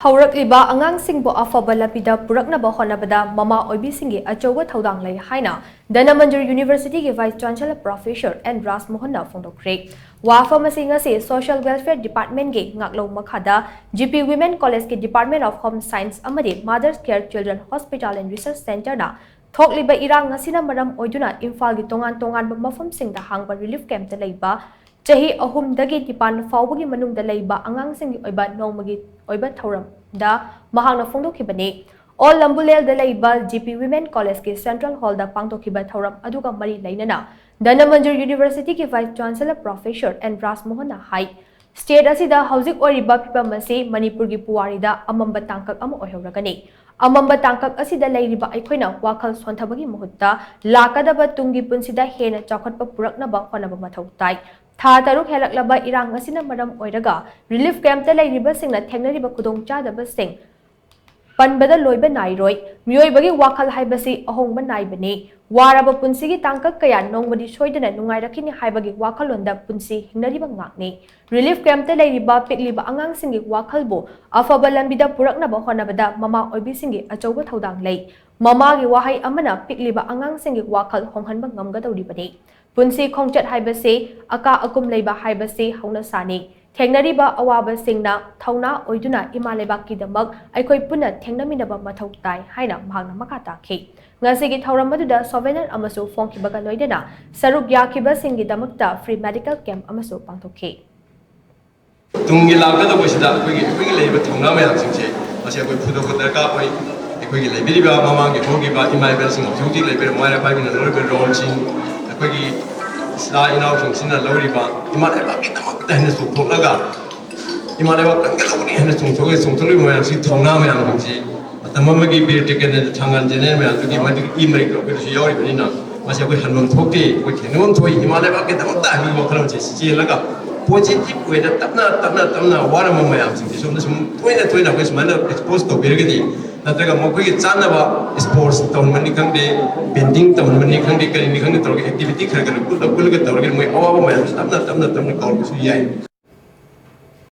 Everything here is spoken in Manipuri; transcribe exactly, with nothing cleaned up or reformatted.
ꯍꯧꯔꯛꯂꯤꯕ ꯑꯉꯥꯡꯁꯤꯡꯕꯨ ꯑꯐꯕ ꯂꯝꯕꯤꯗ ꯄꯨꯔꯛꯅꯕ ꯍꯣꯠꯅꯕꯗ ꯃꯃꯥ ꯑꯣꯏꯕꯤꯁꯤꯡꯒꯤ ꯑꯆꯧꯕ ꯊꯧꯗꯥꯡ ꯂꯩ ꯍꯥꯏꯅ ꯙꯅꯃꯟꯖꯨꯔ ꯌꯨꯅꯤꯚꯔꯁꯤꯇꯤꯒꯤ ꯚꯥꯏꯁ ꯆꯥꯟꯁꯦꯂꯔ ꯄ꯭ꯔꯣꯐꯦꯁꯔ ꯑꯦꯟ ꯔꯥꯖꯃꯣꯍꯟꯅ ꯐꯣꯡꯗꯣꯛꯈ꯭ꯔꯦ꯫ ꯋꯥꯐꯝ ꯑꯁꯤ ꯉꯁꯤ ꯁꯣꯁꯤꯌꯦꯜ ꯋꯦꯜꯐꯤꯌꯔ ꯗꯤꯄꯥꯔꯠꯃꯦꯟꯒꯤ ꯉꯥꯛꯂꯧ ꯃꯈꯥꯗ ꯖꯤ ꯄꯤ ꯋꯤꯃꯦꯟ ꯀꯣꯂꯦꯖꯀꯤ ꯗꯤꯄꯥꯔꯠꯃꯦꯟ ꯑꯣꯐ ꯍꯣꯝ ꯁꯥꯏꯟꯁ ꯑꯃꯗꯤ mothers care children hospital and research ꯁꯦꯟꯇꯔꯅ ꯊꯣꯛꯂꯤꯕ ꯏꯔꯥꯡ ꯑꯁꯤꯅ ꯃꯔꯝ ꯑꯣꯏꯗꯨꯅ ꯏꯝꯐꯥꯜꯒꯤ ꯇꯣꯉꯥꯟ ꯇꯣꯉꯥꯟꯕ ꯃꯐꯝꯁꯤꯡꯗ ꯍꯥꯡꯕ ꯔꯤꯂꯤꯐ ꯀꯦꯝꯞꯇ ꯂꯩꯕ ꯆꯍꯤ ꯑꯍꯨꯝꯗꯒꯤ ꯅꯤꯄꯥꯟ ꯐꯥꯎꯕꯒꯤ ꯃꯅꯨꯡꯗ ꯂꯩꯕ ꯑꯉꯥꯡꯁꯤꯡꯒꯤ ꯑꯣꯏꯕ ꯅꯣꯡꯃꯒꯤ ꯑꯣꯏꯕ ꯊꯧꯔꯝꯗ ꯃꯍꯥꯛꯅ ꯐꯣꯡꯗꯣꯛꯈꯤꯕꯅꯤ꯫ ꯑꯣꯜ ꯂꯝꯕꯨꯂꯦꯜꯗ ꯂꯩꯕ ꯖꯤ ꯄꯤ ꯋꯤꯃꯦꯟ ꯀꯣꯂꯦꯖꯀꯤ ꯁꯦꯟꯇ꯭ꯔꯦꯜ ꯍꯣꯜꯗ ꯄꯥꯡꯊꯣꯛꯈꯤꯕ ꯊꯧꯔꯝ ꯑꯗꯨꯒ ꯃꯔꯤ ꯂꯩꯅꯅ ꯙꯅꯃꯟꯖꯨꯔ ꯌꯨꯅꯤꯚꯔꯁꯤꯇꯤꯒꯤ ꯚꯥꯏꯁ ꯆꯥꯟꯁꯦꯂꯔ ꯄ꯭ꯔꯣꯐꯦꯁꯔ ꯑꯦꯟ ꯔꯥꯖꯃꯣꯍꯟꯅ ꯍꯥꯏ, ꯁ꯭ꯇꯦꯠ ꯑꯁꯤꯗ ꯍꯧꯖꯤꯛ ꯑꯣꯏꯔꯤꯕ ꯐꯤꯕꯝ ꯑꯁꯤ ꯃꯅꯤꯄꯨꯔꯒꯤ ꯄꯨꯋꯥꯔꯤꯗ ꯑꯃꯝꯕ ꯇꯥꯡꯀꯛ ꯑꯃ ꯑꯣꯏꯍꯧꯔꯒꯅꯤ꯫ ꯑꯃꯝꯕ ꯇꯥꯡꯀꯛ ꯑꯁꯤꯗ ꯂꯩꯔꯤꯕ ꯑꯩꯈꯣꯏꯅ ꯋꯥꯈꯜ ꯁꯣꯟꯊꯕꯒꯤ ꯃꯍꯨꯠꯇ ꯂꯥꯛꯀꯗꯕ ꯇꯨꯡꯒꯤ ꯄꯨꯟꯁꯤꯗ ꯍꯦꯟꯅ ꯆꯥꯎꯈꯠꯄ ꯄꯨꯔꯛꯅꯕ ꯍꯣꯠꯅꯕ ꯃꯊꯧ ꯇꯥꯏ꯫ ꯊꯥ ꯇꯔꯨꯛ ꯍꯦꯜꯂꯛꯂꯕ ꯏꯔꯥꯡ ꯑꯁꯤꯅ ꯃꯔꯝ ꯑꯣꯏꯔꯒ ꯔꯤꯂꯤꯐ ꯀꯦꯝꯞꯇ ꯂꯩꯔꯤꯕꯁꯤꯡꯅ ꯊꯦꯡꯅꯔꯤꯕ ꯈꯨꯗꯣꯡꯆꯥꯗꯕꯁꯤꯡ ꯄꯟꯕꯗ ꯂꯣꯏꯕ ꯅꯥꯏꯔꯣꯏ꯫ ꯃꯤꯑꯣꯏꯕꯒꯤ ꯋꯥꯈꯜ ꯍꯥꯏꯕꯁꯤ ꯑꯍꯣꯡꯕ ꯅꯥꯏꯕꯅꯤ꯫ ꯋꯥꯔꯕ ꯄꯨꯟꯁꯤꯒꯤ ꯇꯥꯡꯀꯛ ꯀꯌꯥ ꯅꯣꯡꯃꯗꯤ ꯁꯣꯏꯗꯅ ꯅꯨꯡꯉꯥꯏꯔꯛꯈꯤꯅꯤ ꯍꯥꯏꯕꯒꯤ ꯋꯥꯈꯜꯂꯣꯟꯗ ꯄꯨꯟꯁꯤ ꯍꯤꯡꯅꯔꯤꯕ ꯉꯥꯛꯅꯤ꯫ ꯔꯤꯂꯤꯐ ꯀꯦꯝꯞꯇ ꯂꯩꯔꯤꯕ ꯄꯤꯛꯂꯤꯕ ꯑꯉꯥꯡꯁꯤꯡꯒꯤ ꯋꯥꯈꯜꯕꯨ ꯑꯐꯕ ꯂꯝꯕꯤꯗ ꯄꯨꯔꯛꯅꯕ ꯍꯣꯠꯅꯕꯗ ꯃꯃꯥ ꯑꯣꯏꯕꯤꯁꯤꯡꯒꯤ ꯑꯆꯧꯕ ꯊꯧꯗꯥꯡ ꯂꯩ꯫ ꯃꯃꯥꯒꯤ ꯋꯥꯍꯩ ꯑꯃꯅ ꯄꯤꯛꯂꯤꯕ ꯑꯉꯥꯡꯁꯤꯡꯒꯤ ꯋꯥꯈꯜ ꯍꯣꯡꯍꯟꯕ ꯉꯝꯒꯗꯧꯔꯤꯕꯅꯤ꯫ ꯄꯨꯟꯁꯤ ꯈꯣꯡꯆꯠ ꯍꯥꯏꯕꯁꯤ ꯑꯀꯥ ꯑꯀꯨꯝ ꯂꯩꯕ ꯍꯥꯏꯕꯁꯤ ꯍꯧꯅꯁꯥꯅꯤ꯫ ꯊꯦꯡꯅꯔꯤꯕ ꯑꯋꯥꯕꯁꯤꯡꯅ ꯊꯧꯅꯥ ꯑꯣꯏꯗꯨꯅ ꯏꯃꯥ ꯂꯩꯕꯥꯛꯀꯤꯗꯃꯛ ꯑꯩꯈꯣꯏ ꯄꯨꯟꯅ ꯊꯦꯡꯅꯃꯤꯟꯅꯕ ꯃꯊꯧ ꯇꯥꯏ ꯍꯥꯏꯅ ꯃꯍꯥꯛꯅ ꯃꯈꯥ ꯇꯥꯈꯤ꯫ ꯉꯁꯤꯒꯤ ꯊꯧꯔꯝ ꯑꯗꯨꯗ ꯁꯣꯚꯦꯅꯔ ꯑꯃꯁꯨ ꯐꯣꯡꯈꯤꯕꯒ ꯂꯣꯏꯅꯅ ꯁꯔꯨꯛ ꯌꯥꯈꯤꯕꯁꯤꯡꯒꯤꯗꯃꯛꯇ ꯐ꯭ꯔꯤ ꯃꯦꯗꯤꯀꯦꯜ ꯀꯦꯝꯞ ꯑꯃꯁꯨ ꯄꯥꯡꯊꯣꯛꯈꯤ꯫ ꯇꯨꯡꯒꯤ ꯂꯥꯛꯀꯗꯧꯕꯁꯤꯗ ꯑꯩꯈꯣꯏꯒꯤ, ꯑꯩꯈꯣꯏꯒꯤ ꯂꯩꯔꯤꯕ ꯊꯧꯅꯥ ꯃꯌꯥꯝꯁꯤꯡꯁꯦ ꯃꯁꯤ ꯑꯩꯈꯣꯏ ꯐꯨꯗꯣꯛꯄ ꯗꯔꯀꯥꯔ ꯑꯣꯏ꯫ ꯑꯩꯈꯣꯏꯒꯤ ꯂꯩꯕꯤꯔꯤꯕ ꯃꯃꯥꯡꯒꯤ ꯍꯧꯈꯤꯕ ꯏꯃꯥ ꯏꯕꯦꯜꯁꯤꯡ, ꯍꯧꯖꯤꯛ ꯍꯧꯖꯤꯛ ꯂꯩꯕꯤꯔꯤꯕ ꯃꯃꯥ ꯂꯩꯄꯥꯛꯀꯤꯅ ꯂꯧꯔꯤꯕ ꯔꯣꯜꯁꯤꯡ, ꯑꯩꯈꯣꯏꯒꯤ ꯏꯆꯥ ꯏꯅꯥꯎꯁꯤꯡꯁꯤꯅ ꯂꯧꯔꯤꯕ ꯏꯃꯥ ꯂꯩꯕꯥꯛꯀꯤꯗꯃꯛꯇ ꯍꯦꯟꯅ ꯆꯣꯡꯊꯣꯛꯂꯒ ꯏꯃꯥ ꯂꯩꯕꯥꯛ ꯀꯟꯒꯗꯧꯕꯅꯤ ꯍꯥꯏꯅ ꯆꯣꯡꯊꯣꯛꯂꯒ ꯆꯣꯡꯊꯣꯛꯂꯤꯕ ꯃꯌꯥꯝꯁꯤ, ꯊꯧꯅꯥ ꯃꯌꯥꯝꯁꯤꯡꯁꯤ ꯃꯇꯝ ꯑꯃꯒꯤ ꯕꯤꯔ ꯇꯤꯀꯦꯟꯗ꯭ꯔ ꯊꯥꯡꯒꯥꯜ ꯖꯦꯅꯦꯔꯦꯜ ꯃꯌꯥꯝꯗꯨꯒꯤ ꯃꯗꯨꯒꯤ ꯏ ꯃꯔꯤꯛꯇꯣ ꯑꯩꯈꯣꯏꯗꯁꯨ ꯌꯥꯎꯔꯤꯕꯅꯤꯅ ꯃꯁꯤ ꯑꯩꯈꯣꯏ ꯍꯟꯐꯝ ꯊꯣꯛꯇꯦ, ꯑꯩꯈꯣꯏ ꯊꯦꯡꯅꯐꯝ ꯊꯣꯛꯏ꯫ ꯏꯃꯥ ꯂꯩꯕꯥꯛꯀꯤꯗꯃꯛꯇ ꯍꯥꯏꯕꯒꯤ ꯋꯥꯈꯜꯂꯣꯟꯁꯦ ꯆꯦꯜꯂꯒ ꯄꯣꯖꯤꯇꯤꯚ ꯑꯣꯏꯅ ꯇꯞꯅ ꯇꯞꯅ ꯇꯞꯅ ꯋꯥꯔꯝꯕ ꯃꯌꯥꯝꯁꯤꯡꯁꯦ ꯁꯣꯝꯗ ꯁꯨꯝ ꯇꯣꯏꯅ ꯇꯣꯏꯅ ꯑꯩꯈꯣꯏ ꯁꯨꯃꯥꯏꯅ ꯑꯦꯛꯁꯄꯣꯖ ꯇꯧꯕꯤꯔꯒꯗꯤ, ꯅꯠꯇ꯭ꯔꯒ ꯃꯈꯣꯏꯒꯤ ꯆꯥꯟꯅꯕ ꯏꯁꯄꯣꯔꯠꯁ ꯇꯧꯍꯟꯕꯅꯤ ꯈꯪꯗꯦ, ꯄꯦꯟꯇꯤꯡ ꯇꯧꯍꯟꯕꯅꯤ ꯈꯪꯗꯦ, ꯀꯔꯤꯅꯤ ꯈꯪꯗꯦ, ꯇꯧꯔꯒ ꯑꯦꯛꯇꯤꯚꯤꯇꯤ ꯈꯔ ꯈꯔ ꯄꯨꯜꯂ ꯄꯨꯜꯂꯒ ꯇꯧꯔꯒꯗꯤ ꯃꯣꯏ ꯑꯋꯥꯕ ꯃꯌꯥꯝꯁꯦ ꯇꯞꯅ ꯇꯞꯅ ꯇꯞꯅ ꯀꯥꯎꯔꯛꯄꯁꯨ ꯌꯥꯏ꯫